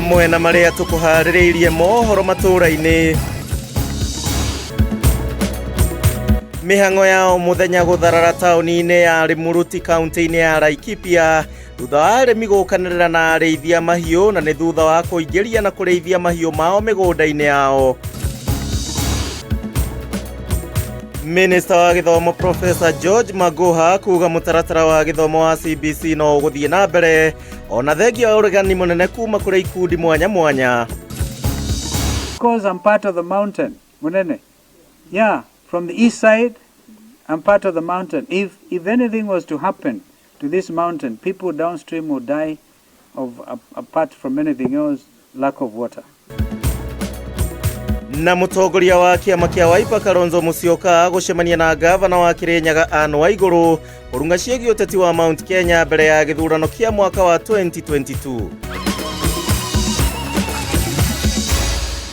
Hamwe na marĩa tũkũharĩrĩirie mohoro matũũra-inĩ. Mĩhang'o ya o mũthenya gũtharara taũni-inĩ ya Rĩmũrũti kaunti-inĩ ya Laikipia thutha wa arĩmi gũkanĩrĩra na arĩithia mahiũ na nĩ thutha wa kũingĩria na kũrĩithia mahiũ mao mĩgũnda-inĩ yao. Minista wa gĩthomo Profesa George Magoha kuga mũtaratara wa gĩthomo wa CBC no ũgũthiĩ na mbere ona thengia wa ũregani mũnene kuma kũrĩ ikundi mwanya mwanya. Because I'm part of the mountain, Munene. Yeah, from the east side, I'm part of the mountain. If anything was to happen to this mountain, people downstream would die of, apart from anything else, lack of water. Na mũtongoria wa kĩama kĩa Wiper Kalonzo Musyoka gũcemania na gavana wa Kirinyaga Anne Waigũrũ kũrung'a ciĩgiĩ ũteti wa Mount Kenya mbere ya gĩthurano kĩa mwaka wa 2022.